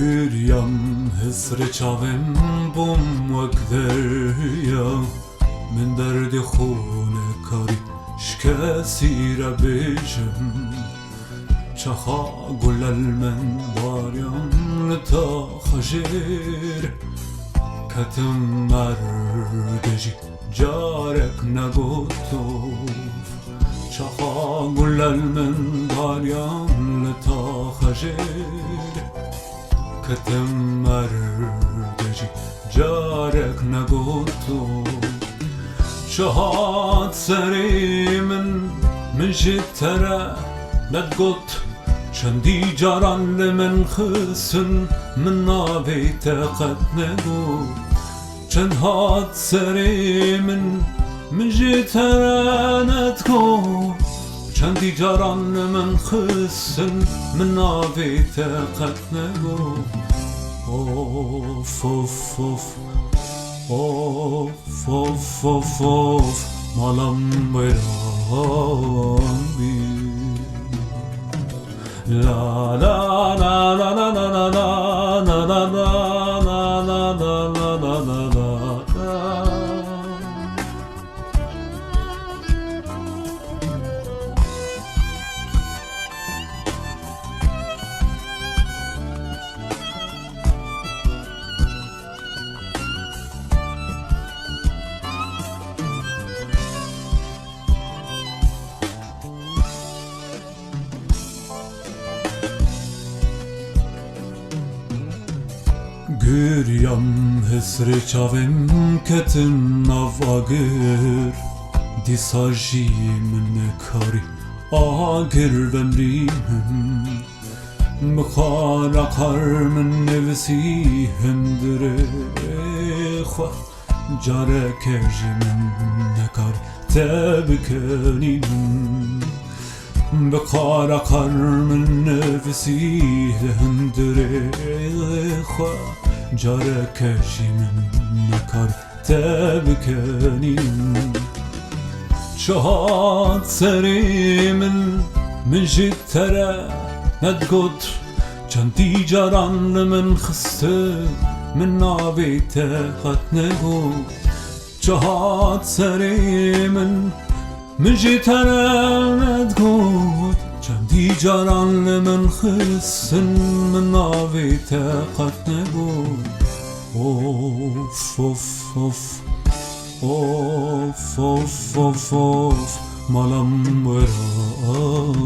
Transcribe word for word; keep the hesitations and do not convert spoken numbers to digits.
Giriyam, hisrê çavên bûm wek derya. Min derdê xwe nekarî ji kesî re bêjim. Çaxa gulel min bariyan li taxa jêr. Ketim erdê jî carek negot of. Çaxa gulel min bariyan li taxa jêr. Ketim erdê jî carek negot of. Çi hat serê min, min ji te re nedigot. Çendî caran li min xistin, min navê te qet negot. Çend hat serê min, min ji te re nedigot. Çendî caran li min xistin, min navê te qet negot. Of, of, of, of, of, of, of, mala min wêran bî. La, la, la. Giriyam, hisrê çavên ketin nav agir. Dîsa jî min nekarî agir vemirînim. Bi xwe re qar min nivîsî hundirê xwe. Careke jî min nekar te bikenînim. Bi xwe re qar min nivîsî hundirê xwe. Careke jî min nekar te bikenînim. Çi hat serê min, min ji te re nedigot. Çendî caran li min xistin, min navê te qet negot. Çi hat serê min, min ji te re nedigot. Çendî caran li min xistin, min navê te qet negot. Of, of, of. Of, of, of, of, mala min wêran